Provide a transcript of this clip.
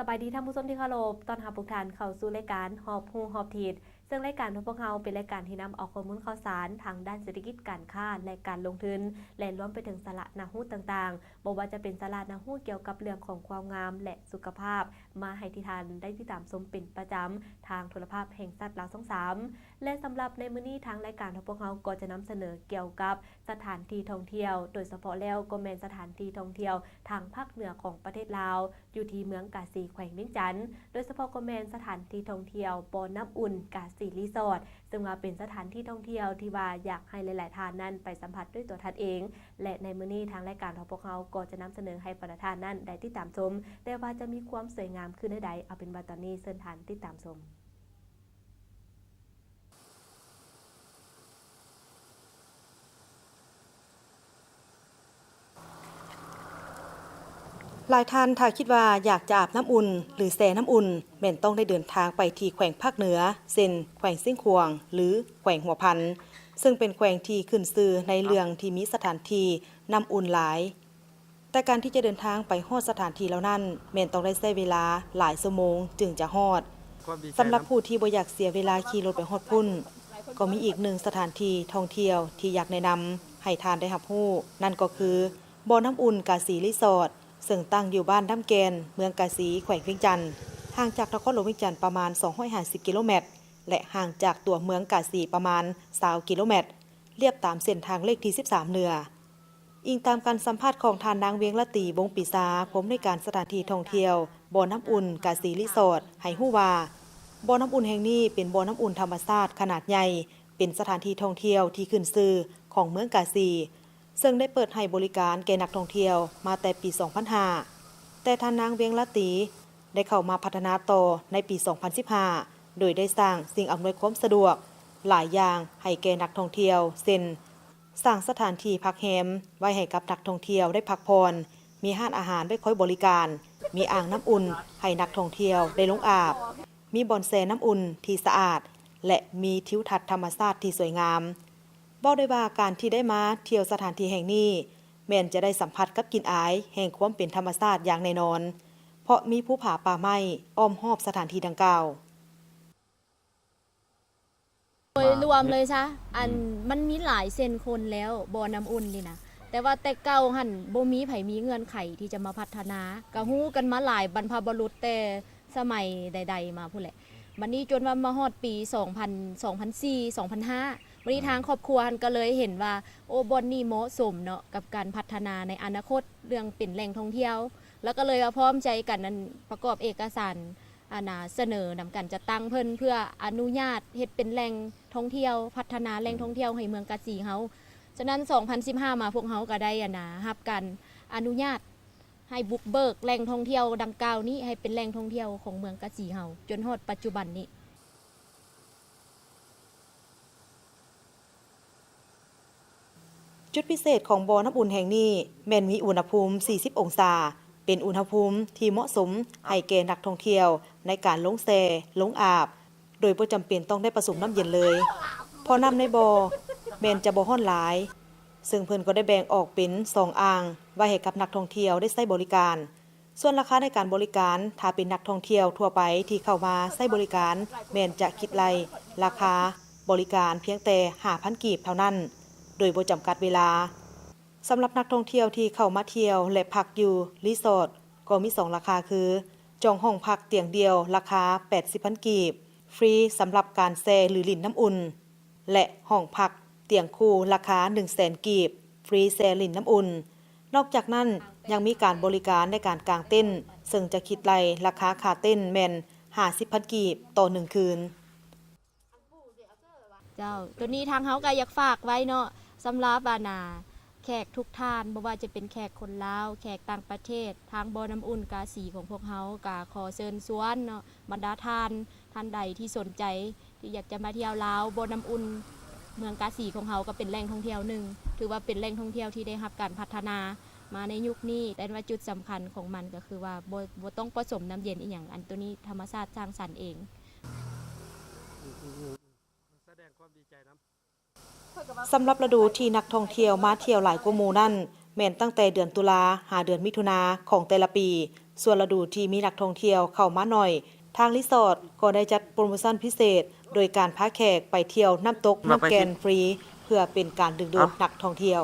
ສະບາຍດີທ່ານຜູ້ຊົມທີ່ເຄົາລົບ, ຕ້ອນຮັບທຸກທ່ານເຂົ້າສູ່ລາຍການຮອບຮູ້ຮອບທິດ, ເຊິ່ງລາຍການຂອງພວກເຮົາເປັນລາຍການທີ່ນຳເອົາຂໍ້ມູນຂ່າວສານທາງດ້ານເສດຖະກິດ, ການຄ້າ ແລະ ການລົງທຶນ ແລະ ລວມໄປເຖິງສາລະໜ້າຮູ້ຕ່າງໆ, ບໍ່ວ່າຈະເປັນສາລະໜ້າຮູ້ກ່ຽວກັບເລື່ອງຂອງຄວາມງາມ ແລະ ສຸຂະພາບ ມາໃຫ້ທີ່ທ່ານໄດ້ຕິດຕາມຊົມເປັນປະຈຳທາງໂທລະພາບແຫ່ງຊາດລາວຊ່ອງສາມ ແລະ ສຳລັບໃນມື້ນີ້ທາງລາຍການຂອງພວກເຮົາກໍຈະນຳສະເໜີກ່ຽວກັບສະຖານທີ່ທ່ອງທ່ຽວ, ໂດຍສະເພາະແລ້ວກໍແມ່ນສະຖານທີ່ທ່ອງທ່ຽວທາງພາກເໜືອຂອງປະເທດລາວ ຢູ່ທີ່ເມືອງກາສີ ແຂວງວຽງຈັນ, ໂດຍສະເພາະກໍແມ່ນສະຖານທີ່ທ່ອງທ່ຽວບໍ່ນ້ຳອຸ່ນກາສີຣີສອດ, ເຊິ່ງວ່າເປັນສະຖານທີ່ທ່ອງທ່ຽວທີ່ວ່າຢາກໃຫ້ຫຼາຍໆທ່ານນັ້ນໄປສຳຜັດດ້ວຍຕົວທ່ານເອງ. ແລະ ໃນມື້ນີ້ທາງລາຍການຂອງພວກເຮົາກໍຈະນຳສະເໜີໃຫ້ບັນດາທ່ານນັ້ນໄດ້ຕິດຕາມຊົມ, ແຕ່ວ່າຈະມີຄວາມສວຍງາມຄືແນວໃດ, ເອົາເປັນວ່າຕອນນີ້ເຊີນທ່ານຕິດຕາມຊົມ. ຫຼາຍທ່ານຖ້າຄິດວ່າຢາກຈະອາບນ້ຳອຸ່ນ ຫຼື ແຊ່ນ້ຳອຸ່ນ ແມ່ນຕ້ອງໄດ້ເດີນທາງໄປທີ່ແຂວງພາກເໜືອ ເຊັ່ນ ແຂວງຊຽງຂວາງ ຫຼື ແຂວງຫົວພັນ, ເຊິ່ງເປັນແຂວງທີ່ຂຶ້ນຊື່ໃນເລື່ອງທີ່ມີສະຖານທີ່ນ້ຳອຸ່ນຫຼາຍ. ແຕ່ການທີ່ຈະເດີນທາງໄປຮອດສະຖານທີ່ເຫຼົ່ານັ້ນ ແມ່ນຕ້ອງໄດ້ໃຊ້ເວລາຫຼາຍຊົ່ວໂມງຈຶ່ງຈະຮອດ. ສຳລັບຜູ້ທີ່ບໍ່ຢາກເສຍເວລາຂີ່ລົດໄປຮອດພຸ້ນ, ກໍມີອີກໜຶ່ງສະຖານທີ່ທ່ອງທ່ຽວທີ່ຢາກແນະນຳໃຫ້ທ່ານໄດ້ຮັບຮູ້, ນັ້ນກໍຄື ບໍ່ນ້ຳອຸ່ນກາສີຣີສອດ, ເຊິ່ງຕັ້ງຢູ່ບ້ານນ້ຳແກ່ນ, ເມືອງກາສີ, ແຂວງວຽງຈັນ, ຫ່າງຈາກນະຄອນຫຼວງວຽງຈັນປະມານສອງຮ້ອຍຫ້າສິບກິໂລແມັດ ແລະ ຫ່າງຈາກຕົວເມືອງກາສີປະມານຊາວກິໂລແມັດ, ລຽບຕາມເສັ້ນທາງເລກທີສິບສາມເໜືອ. ອີງຕາມການສຳພາດຂອງທ່ານນາງ ວຽງລະຕີ ວົງປີຊາ, ຜູ້ອຳນວຍການສະຖານທີ່ທ່ອງທ່ຽວ ບໍ່ນ້ຳອຸ່ນກາສີຣີສອດ ໃຫ້ຮູ້ວ່າ ບໍ່ນ້ຳອຸ່ນແຫ່ງນີ້ເປັນບໍ່ນ້ຳອຸ່ນທຳມະຊາດຂະໜາດໃຫຍ່, ເປັນສະຖານທີ່ທ່ອງທ່ຽວທີ່ຂຶ້ນຊື່ຂອງເມືອງກາສີ, ເຊິ່ງໄດ້ເປີດໃຫ້ບໍລິການແກ່ນັກທ່ອງທ່ຽວມາແຕ່ປີສອງພັນຫ້າ, ແຕ່ທ່ານນາງ ວຽງລະຕີ ໄດ້ເຂົ້າມາພັດທະນາຕໍ່ໃນປີສອງພັນສິບຫ້າ ໂດຍໄດ້ສ້າງສິ່ງອຳນວຍຄວາມສະດວກຫຼາຍຢ່າງໃຫ້ແກ່ນັກທ່ອງທ່ຽວ ເຊັ່ນ ສ້າງສະຖານທີ່ພັກແຮມໄວ້ໃຫ້ກັບນັກທ່ອງທ່ຽວໄດ້ພັກຜ່ອນ, ມີຮ້ານອາຫານໄວ້ຄອຍບໍລິການ, ມີອ່າງນ້ຳອຸ່ນໃຫ້ນັກທ່ອງທ່ຽວໄດ້ລົງອາບ, ມີບ່ອນແຊ່ນ້ຳອຸ່ນທີ່ສະອາດ ແລະ ມີທິວທັດທຳມະຊາດທີ່ສວຍງາມ. ເວົ້າໄດ້ວ່າການທີ່ໄດ້ມາທ່ຽວສະຖານທີ່ແຫ່ງນີ້ ແມ່ນຈະໄດ້ສຳຜັດກັບກິ່ນອາຍແຫ່ງຄວາມເປັນທຳມະຊາດຢ່າງແນ່ນອນ, ເພາະມີພູຜາປ່າໄມ້ອ້ອມຮອບສະຖານທີ່ດັ່ງກ່າວ. ໂດຍລວມເລີຍຊະ ອັນ ອືມ ມັນມີຫຼາຍເຊັ່ນຄົນແລ້ວ ບໍ່ນ້ຳອຸ່ນນີ້ນະ, ແຕ່ວ່າແຕ່ເກົ່າຫັ້ນບໍ່ມີໃຜມີເງື່ອນໄຂທີ່ຈະມາພັດທະນາ, ກະຮູ້ກັນມາຫຼາຍບັນພະບຸລຸດແຕ່ສະໄໝໃດໆມາພຸ້ນແຫຼະ. ບັດນີ້ຈົນວ່າມາຮອດປີສອງພັນ ສອງພັນສີ່ ສອງພັນຫ້າ ບັດນີ້ທາງຄອບຄົວຫັ້ນກໍເລີຍເຫັນວ່າ ໂອ້ ບ່ອນນີ້ເໝາະສົມເນາະ ກັບການພັດທະນາໃນອະນາຄົດ ເລື່ອງເປັນແຫຼ່ງທ່ອງທ່ຽວ, ແລ້ວກໍເລີຍວ່າພ້ອມໃຈກັນ ອັນ ປະກອບເອກະສານ ອັນນ່າ ສະເໜີນຳການຈັດຕັ້ງເພິ່ນ ເພື່ອອະນຸຍາດເຮັດເປັນແຫຼ່ງທ່ອງທ່ຽວ, ພັດທະນາແຫຼ່ງທ່ອງທ່ຽວໃຫ້ເມືອງກາສີເຮົາ. ສະນັ້ນ ສອງພັນສິບຫ້າ ມາ ພວກເຮົາກໍໄດ້ ອັນນ່າ ຮັບການອະນຸຍາດໃຫ້ບຸກເບີກແຫຼ່ງທ່ອງທ່ຽວດັ່ງກ່າວນີ້ ໃຫ້ເປັນແຫຼ່ງທ່ອງທ່ຽວຂອງເມືອງກາສີເຮົາ ຈົນຮອດປັດຈຸບັນນີ້. ຈຸດພິເສດຂອງບໍ່ນ້ຳອຸ່ນແຫ່ງນີ້ແມ່ນມີອຸນຫະພູມສີ່ສິບອົງສາ, ເປັນອຸນຫະພູມທີ່ເໝາະສົມໃຫ້ແກ່ນັກທ່ອງທ່ຽວໃນການລົງແຊ່, ລົງອາບ, ໂດຍບໍ່ຈຳເປັນຕ້ອງໄດ້ປະສົມນ້ຳເຢັນເລີຍ, ເພາະນ້ຳໃນບໍ່ແມ່ນຈະບໍ່ຮ້ອນຫຼາຍ, ເຊິ່ງເພິ່ນກໍໄດ້ແບ່ງອອກເປັນສອງອ່າງໄວ້ໃຫ້ກັບນັກທ່ອງທ່ຽວໄດ້ໃຊ້ບໍລິການ. ສ່ວນລາຄາໃນການບໍລິການ, ຖ້າເປັນນັກທ່ອງທ່ຽວທົ່ວໄປທີ່ເຂົ້າມາໃຊ້ບໍລິການ ແມ່ນຈະຄິດໄລ່ລາຄາບໍລິການພຽງແຕ່ຫ້າພັນກີບເທົ່ານັ້ນ, ໂດຍບໍ່ຈຳກັດເວລາ. ສຳລັບນັກທ່ອງທ່ຽວທີ່ເຂົ້າມາທ່ຽວ ແລະ ພັກຢູ່ຣີສອດ ກໍມີສອງລາຄາຄື ຈອງຫ້ອງພັກຕຽງດຽວລາຄາແປດສິບພັນກີບ, ຟຣີສຳລັບການແຊ່ ຫຼື ຫຼິ້ນນ້ຳອຸ່ນ ແລະ ຫ້ອງພັກຕຽງຄູ່ລາຄາໜຶ່ງແສນກີບ, ຟຣີແຊ່ຫຼິ້ນນ້ຳອຸ່ນ. ນອກຈາກນັ້ນ ຍັງມີການບໍລິການໃນການກາງເຕັນ, ເຊິ່ງຈະຄິດໄລ່ລາຄາຄ່າເຕັນແມ່ນຫ້າສິບພັນກີບຕໍ່ໜຶ່ງຄືນ. ເຈົ້າ, ໂຕນີ້ທາງເຮົາກໍຢາກຝາກໄວ້ເນາະ, ສຳລັບ ອັນນ່າ ແຂກທຸກທ່ານ, ບໍ່ວ່າຈະເປັນແຂກຄົນລາວ, ແຂກຕ່າງປະເທດ, ທາງບໍ່ນ້ຳອຸ່ນກາສີຂອງພວກເຮົາກໍຂໍເຊີນຊວນເນາະ, ບັນດາທ່ານ ທ່ານໃດທີ່ສົນໃຈທີ່ຢາກຈະມາທ່ຽວລາວ, ບໍ່ນ້ຳອຸ່ນເມືອງກາສີຂອງເຮົາກໍເປັນແຫຼ່ງທ່ອງທ່ຽວໜຶ່ງ, ຖືວ່າເປັນແຫຼ່ງທ່ອງທ່ຽວທີ່ໄດ້ຮັບການພັດທະນາມາໃນຍຸກນີ້, ແຕ່ວ່າຈຸດສຳຄັນຂອງມັນກໍຄືວ່າບໍ່, ບໍ່ຕ້ອງປະສົມນ້ຳເຢັນອີ່ຫຍັງ, ອັນໂຕນີ້ທຳມະຊາດສ້າງສັນເອງ. ສຳລັບລະດູທີ່ນັກທ່ອງທ່ຽວມາທ່ຽວຫຼາຍກວ່າໝູ່ນັ້ນ ແມ່ນຕັ້ງແຕ່ເດືອນຕຸລາຫາເດືອນມິຖຸນາຂອງແຕ່ລະປີ, ຊ່ວງລະດູທີ່ມີນັກທ່ອງທ່ຽວເຂົ້າມາໜ້ອຍ, ທາງຣີສອດກໍໄດ້ຈັດໂປຣໂມຊັນພິເສດ ໂດຍການພາແຂກໄປທ່ຽວນ້ຳຕົກນ້ຳແກ່ນຟຣີ ເພື່ອເປັນການດຶງດູດນັກທ່ອງທ່ຽວ.